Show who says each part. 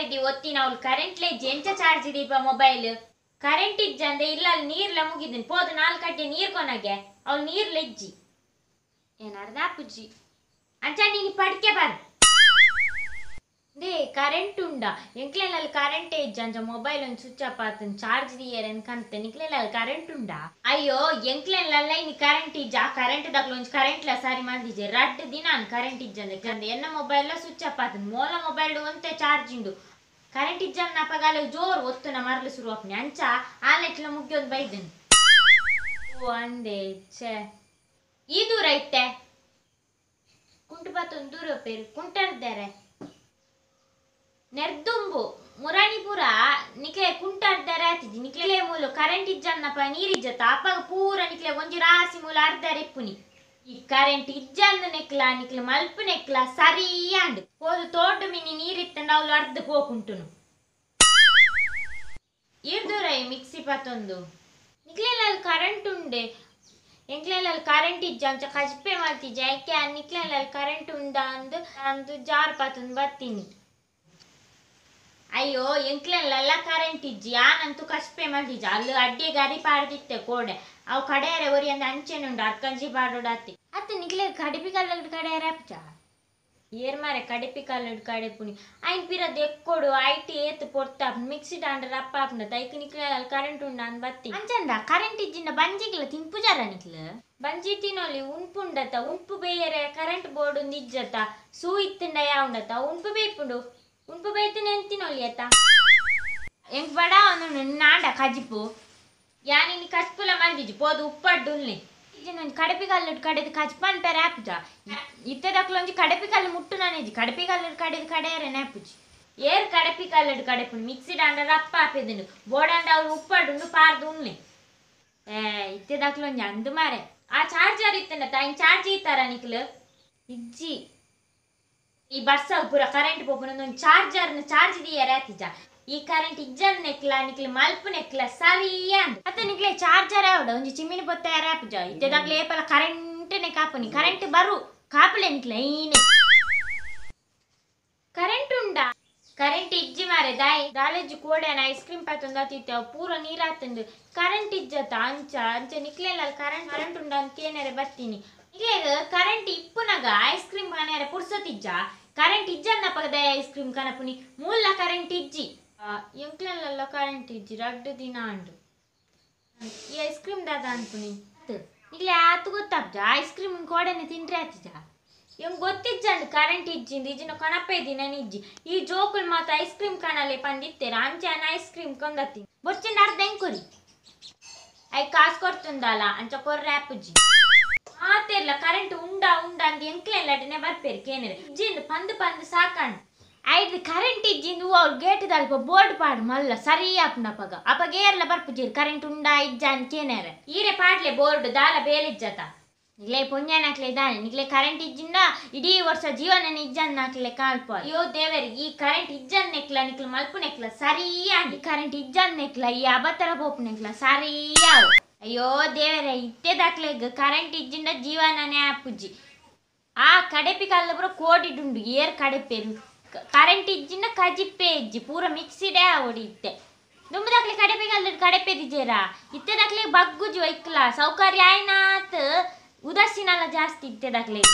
Speaker 1: Battery ಒತ್ತಿನ ಅವಳು current ಲೇಜ್ ಎಂಚ charge ದೀಪ ಮೊಬೈಲ್ ಕರೆಂಟ್ ಇಜ್ಜಂದೆ ಇಲ್ಲ ಅಲ್ಲಿ ನೀರ್ಲ ಮುಗಿದಿನಿ ಪೋದು 4 ಕಟ್ಟೆ ನೀರ್ ಕೊನಗೆ ಅವಳು ನೀರ್ ಲೆಜ್ಜಿ ಏನಾರ್ದ ಪುಜ್ಜಿ ಅಂಚ ನೀನು ಪಡಿಕೆ ಬಾರ್ they current ಉಂಡ ಎಂಕ್ಲೆನಲ್ಲಿ ಕರೆಂಟ್ ಇಜ್ಜ ಅಂಚ ಮೊಬೈಲ್ ಒಂದು ಸ್ವಿಚ್ ಅಪ್ ಆತನ್ ಚಾರ್ಜ್ ದಿಯರ್ ಅನ್ಕಂತೆ ನಿಕ್ಲೆನಲ್ಲಿ ಕರೆಂಟ್ ಉಂಡ ಅಯ್ಯೋ ಎಂಕ್ಲೆಲ್ಲ ಇನ್ನು ಕರೆಂಟ್ ಇಜ್ಜ ಆ ಕರೆಂಟ್ ದಕ್ಲ ಒಂಜಿ ಕರೆಂಟ್ ಲ ಸಾರಿ ಮಂದಿಜೆ ರಡ್ಡ್ ದಿನ ಕರೆಂಟ್ ಇಜ್ಜಂದೆ ಎನ್ನ ಮೊಬೈಲ್ ಸ್ವಿಚ್ ಅಪ್ ಆತನ್ ಮೋಲ ಮೊಬೈಲ್ ಒಂತೆ ಚಾರ್ಜ್ ಉಂಡು ಕರೆಂಟ್ ಇಜ್ಜನ್ನ ಅಪಗಾಲ ಜೋರು ಒತ್ತುನ ಮರಲು ಶುರು ಆಪ್ನಿ ಅಂಚ ಆಲೆಟ್ಲ ಮುಗ್ಯೊಂದು ಬೈದನ್ ಓ ಅಂದೆ ಛೇ ಈ ದೂರ ಇತ್ತೆ ಕುಂಟು ಬಾತೊಂದು ದೂರ ಪೇರು ಕುಂಟರ್ದಾರೆ ನೆರ್ದುಂಬು ಮುರಾಣಿಪುರ ನಿಕ್ಲೆ ಕುಂಟಾರ್ದಾರೆ ಆತಿಜಿ ನಿಕ್ಲೆ ಮೂಲು ಕರೆಂಟ್ ಇಜ್ಜನ್ನಪ್ಪ ನೀರಿಜ್ಜತ್ತ ಅಪ್ಪಾಗ ಪೂರ ನಿಕ್ಲೆ ಒಂಜಿ ರಾಸಿ ಮೂಲ ಅರ್ಧಾರೆ ಇಪ್ಪುನಿ ಈ ಕರೆಂಟ್ ಇಜ್ಜನ್ನ ನೆಕ್ಲ ನಿಕ್ಲೆ ಮಲ್ಪು ನೆಕ್ಲ ಸರಿಯಾಂಡ್ ಪೋದು ತೋಟು ಮಿನಿ ನೀರಿತ್ತಂಡ ಅವಳು ಅರ್ಧ ಹೋಗುಂಟುನು ಇರ್ದೂರ ಈ ಮಿಕ್ಸಿ ಪತ್ತೊಂದು ನಿಕ್ಲೆನಲ್ಲಿ ಕರೆಂಟ್ ಉಂಡೆ ಎಂಕ್ಲೆನಲ್ಲಿ ಕರೆಂಟ್ ಇಜ್ಜ ಅಂಚ ಕಜ್ಪೆ ಮಲ್ತಿಜ್ಜ ಯಾಕೆ ನಿಕ್ಲೆನಲ್ಲಿ ಕರೆಂಟ್ ಉಂಡ ಅಂದು ಅಂದು ಜಾರ್ ಪತ್ತೊಂದು ಬರ್ತೀನಿ ಅಯ್ಯೋ ಎಂಕ್ಲೆಲ್ಲ ಕರೆಂಟ್ ಇಜ್ಜಿ ಆನಂತೂ ಕಸ್ಪೆ ಮಲ್ದಿಜ್ಜ ಅಲ್ಲಿ ಅಡ್ಡಿ ಗರಿ ಪಾಡ್ದಿತ್ತೆ ಕೋಡೆ ಅವು ಕಡೆಯರೆ ಒರಿ ಅಂದ ಅಂಚೆನುಂಡು ಅರ್ಕಂಜಿ ಪಾಡೋಡತ್ತಿ ಅತ್ತ ನಿಕ್ಲೆ ಕಡಿಪಿ ಕಲ್ಲಡ್ ಕಡೆಯರೆ ಅಪ್ಚ ಏರ್ ಮಾರೆ ಕಡಿಪಿ ಕಲ್ಲಡ್ ಕಡೆಪುನಿ ಐನ್ ಪಿರ ದೆಕ್ಕೊಡು IT ಏತ್ ಪೊರ್ತ ಮಿಕ್ಸಿ ದಾಂಡ ರಪ್ಪ ಆಪುಂಡ ತೈಕ್ ನಿಕ್ಲೆ ಅಲ್ಲಿ ಕರೆಂಟ್ ಉಂಡ ಅಂದ್ ಬತ್ತಿ ಅಂಚಂದ ಕರೆಂಟ್ ಇಜ್ಜಿಂದ ಬಂಜಿಗ್ಲ ತಿನ್ಪುಜಾರ ನಿಕ್ಲ ಬಂಜಿ ತಿನ್ನೋಲಿ ಉಂಪುಂಡತ ಉಂಪು ಬೇಯರೆ ಕರೆಂಟ್ ಬೋರ್ಡ್ ಇಜ್ಜತ ಸೂ ಇತ್ತಂಡ ಯಾವುಂಡತ ಉಂಪು ಬೇಯ್ಪುಂಡು ಉಂಪು ಬೈತನೆ ಅಂತಿನೊಲಿ ಆತ ಎಂಕ್ ಬಡ ಒಂದು ನಾಂಡ ಕಜಿಪು ಯಾನಿನಿ ಕಚ್ಪುಲ ಮಲ್ದಿಜಿ ಪೋದು ಉಪ್ಪಡ್ಡುಲ್ನಿ ಒಂಜಿ ಕಡಪಿ ಕಲ್ಲು ಕಡೆದು ಕಚ್ಪನ್ ಪೇರೆ ಆಪುಜ ಇತ್ತೆ ದಕ್ಲೊಂಜಿ ಕಡಪಿ ಕಲ್ಲು ಮುಟ್ಟು ನಾನೇಜಿ ಕಡಪಿ ಕಲ್ಲು ಕಡೆದು ಕಡೆಯರೆ ನೇಪುಜಿ ಏರ್ ಕಡಪಿ ಕಲ್ಲಡು ಕಡೆಪುಂಡು ಮಿಕ್ಸಿ ದಾಂಡ ರಪ್ಪ ಆಪೆದುಂಡು ಬೋಡಾಂಡ ಅವ್ರು ಉಪ್ಪಡ್ಡುಂಡು ಪಾರ್ದು ಉನ್ಲಿ ಏ ಇತ್ತೆ ದಕ್ಲೊಂಜಿ ಅಂದು ಮಾರೆ ಆ ಚಾರ್ಜರ್ ಇತ್ತಂಡ ತಾಯಿನ್ ಚಾರ್ಜ್ ಇತ್ತಾರ ನಿಕ್ಲು ಇಜ್ಜಿ ಈ ಬರ್ಸ ಪೂರ ಕರೆಂಟ್ ಪೋಪುನ ಒಂಜಿ ಚಾರ್ಜರ್ನ ಚಾರ್ಜ್ ದಿಯರ ಆತಿಜ ಈ ಕರೆಂಟ್ ಇಜ್ಜನ್ ನೆಕ್ಲ ನಿಕ್ಲೆ ಮಲ್ಪು ನೆಕ್ಲ ಸರಿಯಾಂಡ್ ಅತ್ತ ನಿಕ್ಲೆ ಚಾರ್ಜರ್ ಆವಡ ಒಂಜಿ ಚಿಮ್ಮಿನಿ ಪೊತ್ತ ಆಪುಜ ಇತ್ತೆ ದಾಕ್ಲೆ ಏಪಲ ಕರೆಂಟ್ ನೆ ಕಾಪುನಿ ಕರೆಂಟ್ ಬರು ಕಾಪುಲೆ ನಿಕ್ಲೆ ಐನೆ ಕರೆಂಟ್ ಉಂಡಾ ಕರೆಂಟ್ ಇಜ್ಜಿ ಮಾರೆ ದಾಯಿ ದಾಲೇಜ್ ಕೋಡೆನ ಐಸ್ ಕ್ರೀಮ್ ಪಾತೊಂದು ಅತಿತ್ತೆ ಅವು ಪೂರ ನೀರಾತಂದು ಕರೆಂಟ್ ಇಜ್ಜತ ಅಂಚ ಅಂಚ ನಿಕ್ಲೆಲ್ಲ ಕರೆಂಟ್ ಕರೆಂಟ್ ಉಂಡ ಅಂತ ಕೇನರೆ ಬರ್ತೀನಿ ನಿಕ್ಲೆಗ್ ಕರೆಂಟ್ ಇಪ್ಪುನಗ ಐಸ್ ಕ್ರೀಮ್ ಕನೆರೆ ಪುರ್ಸೊತಿಜ್ಜ ಕರೆಂಟ್ ಇಜ್ಜನ್ನ ಪಗದ ಐಸ್ ಕ್ರೀಮ್ ಕನಪುನಿ ಮೂಲ ಕರೆಂಟ್ ಇಜ್ಜಿ ಎಂಕ್ಲೆಲ್ಲ ಕರೆಂಟ್ ಇಜ್ಜಿ ರಡ್ಡು ದಿನ ಅಂಡು ಈ ಐಸ್ ಕ್ರೀಮ್ ದಾದ ಅನ್ಪುನಿ ನಿಕ್ಲೆ ಆತು ಗೊತ್ತಾಪ್ಜ ಐಸ್ ಕ್ರೀಮ್ ಕೋಡೆನೆ ತಿಂಡ್ರೆ ಆತಿಜ ಎಂಗ್ ಗೊತ್ತಿಜ್ಜಂಡು ಕರೆಂಟ್ ಇಜ್ಜಿಂದು ಇಜ್ಜಿನ ಕಣಪೆ ದಿನ ಇಜ್ಜಿ ಈ ಜೋಕುಲ್ ಮಾತ ಐಸ್ ಕ್ರೀಮ್ ಕಣಲೆ ಪಂದಿತ್ತೇರ ಅಂಚೆ ಐಸ್ ಕ್ರೀಮ್ ಕೊಂದತ್ತಿ ಬೊಚ್ಚಿಂಡ ಅರ್ಧ ಎಂಕುರಿ I ಕಾಸು ಕೊಡ್ತುಂದಲ್ಲ ಅಂಚ ಕೊರ್ರೆ ಆಪುಜ್ಜಿ ಆತಿರ್ಲ ಕರೆಂಟ್ ಉಂಡ ಉಂಡ ಅಂದ್ ಎಂಕ್ಲೆಲ್ಲಟನೆ ಬರ್ಪೇರು ಕೇನರೆ ಇಜ್ಜಿಂದು ಪಂದು ಪಂದು ಸಾಕಂಡು ಐದು ಕರೆಂಟ್ ಇಜ್ಜಿಂದು ಅವ್ರು ಗೇಟ್ ದಲ್ಪ ಬೋರ್ಡ್ ಪಾಡು ಮಲ್ಲ ಸರಿ ಆಪುಂಡು ಅಪಗ ಅಪಗ ಏರ್ಲ ಬರ್ಪುಜೀರು ಕರೆಂಟ್ ಉಂಡ ಇಜ್ಜ ಅಂತ ಕೇನೇರೆ ಈರೆ ಪಾಡ್ಲೆ ಬೋರ್ಡ್ ದಾಲ ಬೇಲಿಜ್ಜತ ನಿಕ್ಲೆ ಪುಣ್ಯನಾಕ್ಲೆ ಇದ್ದಾನೆ ನಿಕ್ಲೆ ಕರೆಂಟ್ ಇಜ್ಜಿಂದ ಇಡೀ ವರ್ಷ ಜೀವನ ಇಜ್ಜನ್ನಾಕ್ಲೆ ಕಾಲ್ಪ ಅಯ್ಯೋ ದೇವರಿಗೆ ಈ ಕರೆಂಟ್ ಇಜ್ಜನ್ ನೆಕ್ಲ ನಿಕ್ಲ ಮಲ್ಪು ನೆಕ್ಲ ಸರಿಯಾಂಡಿ ಕರೆಂಟ್ ಇಜ್ಜನ್ ನೆಕ್ಲ ಈ ಅಬತರ ಪೋಪು ನೆಕ್ಲ ಸರಿಯಾವು ಅಯ್ಯೋ ದೇವರೇ ಇತ್ತೆ ದಾಕ್ಲೆಗ್ ಕರೆಂಟ್ ಇಜ್ಜಿಂದ ಜೀವನನೇ ಆಪುಜ್ಜಿ ಆ ಕಡೆಪಿ ಕಲ್ಲಪುರ ಕೋಡಿಡುಂಡು ಏರ್ ಕಡೆಪೇರು ಕರೆಂಟ್ ಇಜ್ಜಿಂದ ಕಜಿಪ್ಪೆ ಇಜ್ಜಿ ಪೂರ ಮಿಕ್ಸಿಡೇ ಆವಡಿ ಇತ್ತೆ ದುಂಬು ದಾಕ್ಲೆ ಕಡೆಪಿ ಕಲ್ಲು ಕಡೆಪೆದಿಜೇರಾ ಇತ್ತೆ ದಾಕ್ಲೆ ಬಗ್ಗುಜಿ ಒಯ್ಕ್ಲ ಸೌಕರ್ಯ ಆಯ್ನಾತ್ ಉದಾಸೀನಲ್ಲ ಜಾಸ್ತಿ ಇತ್ತೆ ದಾಕ್ಲೆಗ್.